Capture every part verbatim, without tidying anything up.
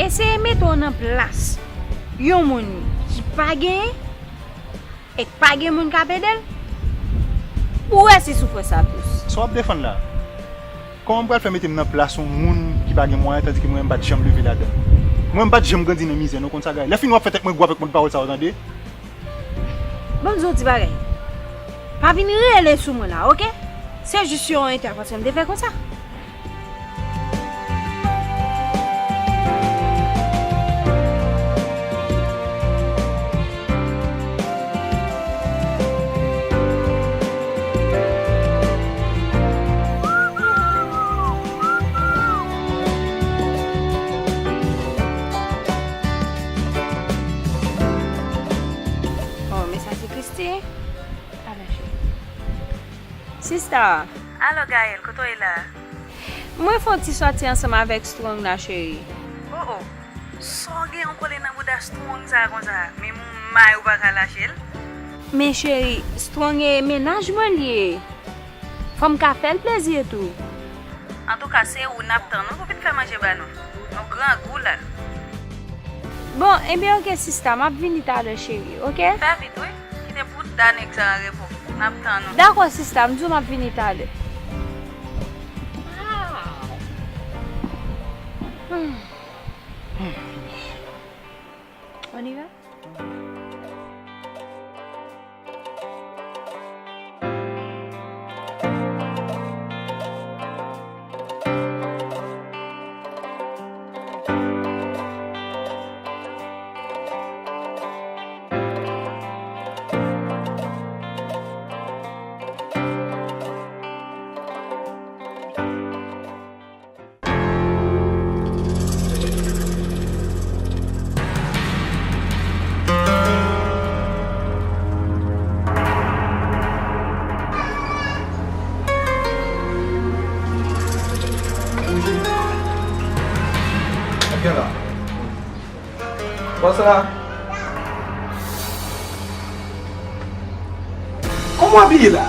Eseye mete w nan plas yon moun ki pa genyen, e k pa gen moun k ap ede l, pou w wè si soufrans sa ap dous. Sa w ap defann la? Kòman m pral fè mete m nan plas yon moun ki pa gen mwayen, tandike mwen menm m pa t janm leve ladan l? Mwen menm m pa t janm grandi nan mizè, non, konn sa, Gaël? Lè fini w ap fè tèt mwen gwo avèk mòd pawòl sa yo, tande? Ban m di w yon ti bagay. Pa vin rele sou mwen la, oke? Se jis yon entèvansyon m te fè konsa. Oh, men sa se Christie. Ala cheri. Sista. Alo, Gaël, kote w ye la? Mwen fè yon ti sòti ansanm avèk Strong la, cheri. Oh, oh. Sa w gen yon kole nan bouda Strong sa konsa? Men m may ou pa ka lache l. Men cheri, Strong e mennaj mwen li ye. Fò m ka fè l plezi tou. Antouka, se ou n ap tann ou pou vin fè manje ba nou. Nou grangou la. Bon, ebyen, oke, sista, m ap vini talè, cheri, oke? Fè vit, wi. Kite bouda nèg sa an repo. N ap tann ou. Dakò, sista, m di w m ap vini talè. Hmm. On y va? Bòs la. Kòman w abiye la?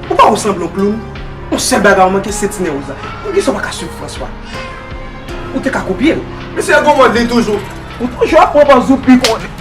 Ou pa wè w sanble yon kloun? Yon sèl bagay ou manke se ti nèwòz la. Poukisa w pa ka swiv François? Ou te ka kopye l. Mesye a gon mòd li toujou. Ou toujou ap pran pòz ou pi konnen.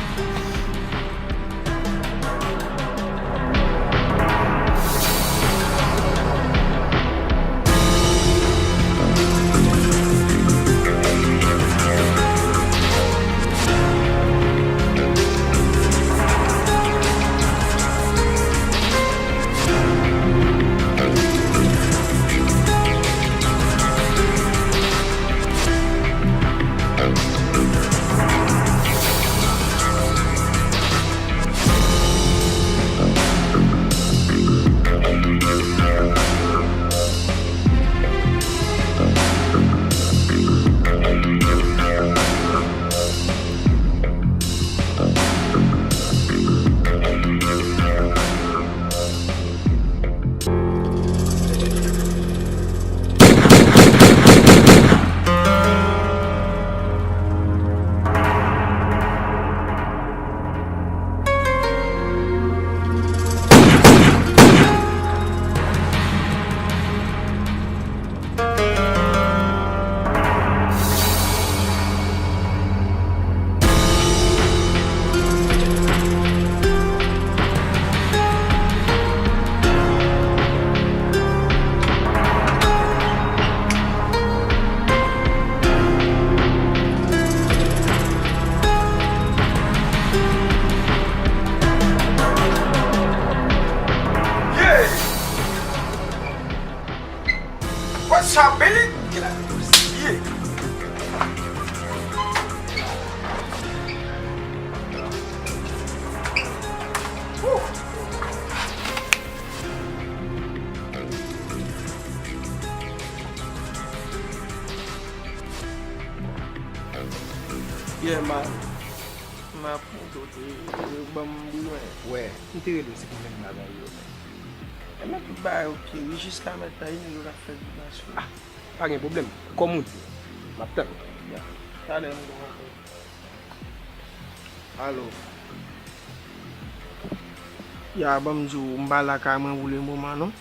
Wè sa bèl, ki la dosye. Yeah, man. M ap montre w te ban m bouyon. Wè, m te rele w, se pou menm bagay yo menm. E men tout bagay oke wi, jiska mèt la, e nèg yo k ap fè vibasyon. Ah, pa gen pwoblèm. Kòm ou di, m ap tann ou. Ya, talè m konn ankò. Alo. Ya, ban m di w, m pa lakay mwen pou le moman non.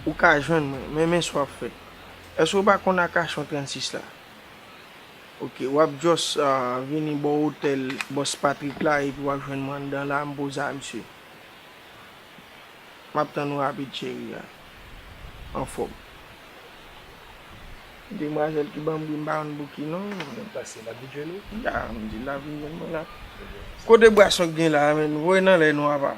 Ou ka jwenn mwen, men men sa w ap fè. Èske w pa konn Akasyon trannsis la? Ok, w ap just ah, vini bò otèl Bòs Patrick la epi w ap jwenn mwen anndan la, m poze a misye. M ap tann ou rapid cheri a. Anfòm. Demwazèl ki ban m bri m pa konn bouki non. Pase l ap vin jwenn ou? Ya, m di l ap vin jwenn mwen la. Kote bwason k gen la a menm? Voye nan lè nou apa.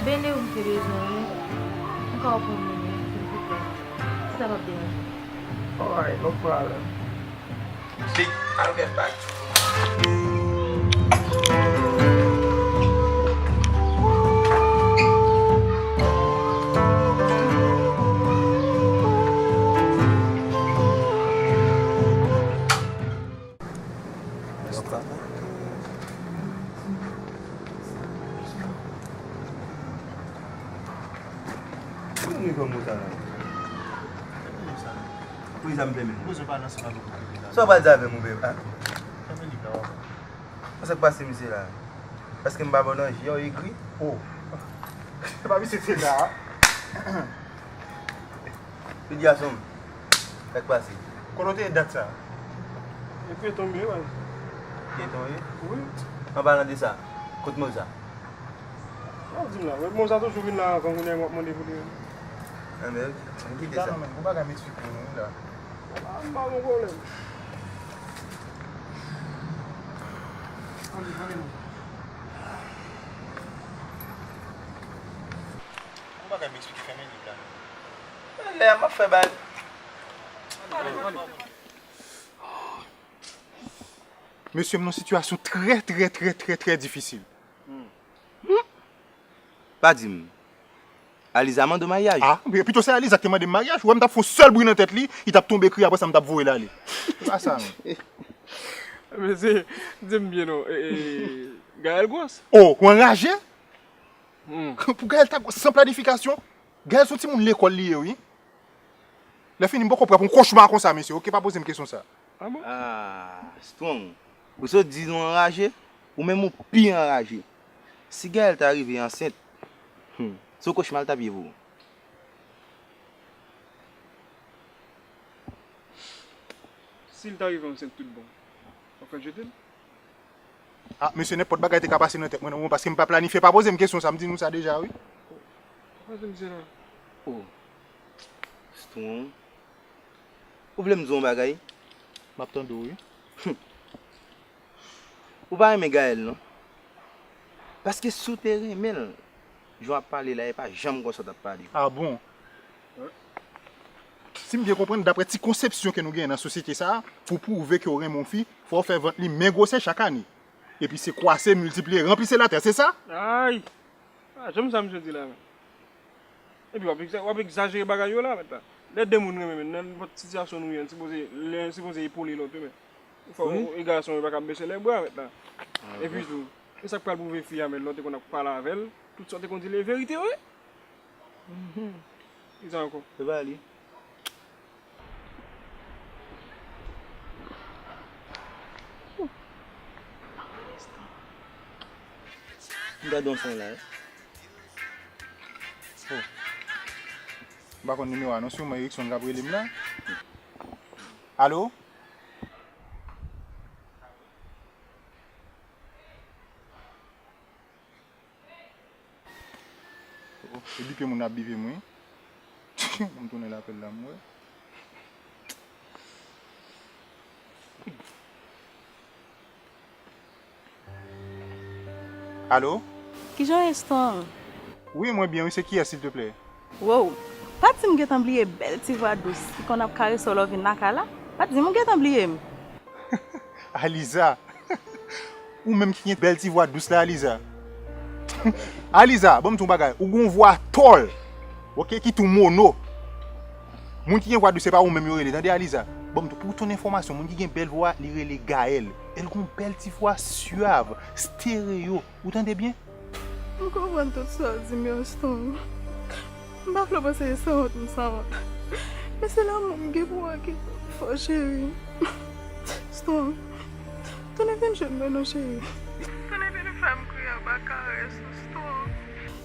Bene ou m te bezwen wi. M ka w pou m bene, silvouplè. Si sa p ap deranje w. Alright, no problem. Big, I'll get back to you. Pou nou jwenn mo sa la. Pou sa m fè menm. Sa w pral di avè m ou menm, a? Sa k pase misye la? Paske m pa bon nan je w egri. Oh. Se pa misye se la. Pitit gason m, sa k pase? Kote w te ye dat sa? E pyeton m ye, wè. Pyeton w ye? Wi. An palan de sa, kot Moza? Sa w di m la? Wè, Moza toujou vin la anvan kounye a, m ap mande pou li. Anben, ann kite sa. Non, men, gon bagay m eksplike w, wi, la. A, m pa gon pwoblèm. Ann, ann, ann. Gon bagay m eksplike, fèmen liv la. Lè a m ap fè bal. Mesye, m nan sitiyasyon trè, trè, trè, trè, trè difisil. Hmm. Pa di m. Aliza mande w maryaj? A, men pito se Aliza ki te mande m maryaj. Ou wè m t ap fè yon sèl bri nan tèt li, li t ap tonbe kriye, apre sa m t ap voye l ale. Se pa sa, non. Mesye, di m byen non. E, e, Gaël gwòs? O, ou anraje? Hmm. Pou Gaël ta gwòs san planifikasyon? Gaël se yon timoun lekòl li ye, wi. Lè fini, m poko prè pou yon kochma konsa, mesye. Oke, pa poze m kesyon sa. A bon? A, Strong. Ou sot di nou anraje, ou menm ou pi anraje. Si Gaël ta rive ansent, hmm, se yon kochma l t ap ye pou ou. Si l ta rive ansent tout bon, w ap fè l jete l? A, mesye, nenpòt bagay te ka pase nan tèt mwen, non, paske m pa planifye, pa poze m kesyon sa, m di nou sa deja, wi. Pa poze m kesyon sa. O. Strong. Ou vle m di w yon bagay? M ap tande w, wi. Hum. Ou pa renmen Gaël, non. Paske si w te renmen l, jan w ap pale la, e pa janm konsa w t ap pale. A bon? Si m byen konprann, daprè ti konsepsyon ke nou genyen nan sosyete sa a, pou w pwouve ke w renmen yon fi, fò w fè vant li men gwosè chak ane. Epi se kwase, miltipliye, ranplise latè, se sa? Ay! A, janm sa misye di la, men. Epi w ap egza-, w ap egzajere bagay yo la, mèt la. Lè de moun renmen, men, nan nenpòt sitiyasyon nou ye, n sipoze, len sipoze epole lòt, wi, men. Fò, wi, e gason yo pa ka bese lè bra, mèt la. A, epi tou, e sa k pral pwouve fi a, men, lè w te konn ap pale avè l, tout sa w te konn di l e verite, wi. Mhm. Kisa ankò? Se pa li. Yon bagay m eksplike fèmen liv la, men. M gade yon fon la. Oh. M pa konn nimewo a non, siman Erickson k ap rele m la. Alo? Oh, e bipe moun ap bipe m wi. M tounen lapèl la m wè. Alo? Kijan w ye Storm? Wi, mwen byen wi, se kiyès silteplè? Wow! Pa di m gentan bliye bèl ti vwa dous ki konn ap karese w lè w vin lakay la? Pa di m ou gentan bliye m? Aliza! Ou menm ki gen bèl ti vwa dous la Aliza. Aliza, ban m di w yon bagay, ou gen yon vwa tòl, oke, ki tou mono. Moun ki gen vwa dous se pa ou menm yo rele, tande Aliza. Ban m di w, pou w ton enfòmasyon, moun ki gen bèl vwa, li rele Gaël. El gen yon bèl ti vwa syav, stereo. Ou tande byen? M konprann tout sa w di m yo Storm. M pa vle w panse se sanwont m sanwont. Men se lanmou m gen pou ou an ki fò cheri. Storm, tounen vin jwenn mwen non cheri. Tounen vin fè m kriye anba karès ou Storm.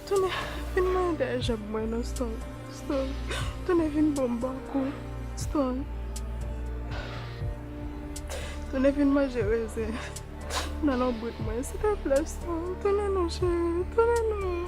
Tounen vin manyen dèyè janm mwen non Storm. Storm, tounen vin bon m bòkou. Storm, tounen vin manje rezen nan lonbrit mwen silteplè Storm. Tounen non cheri, tounen non.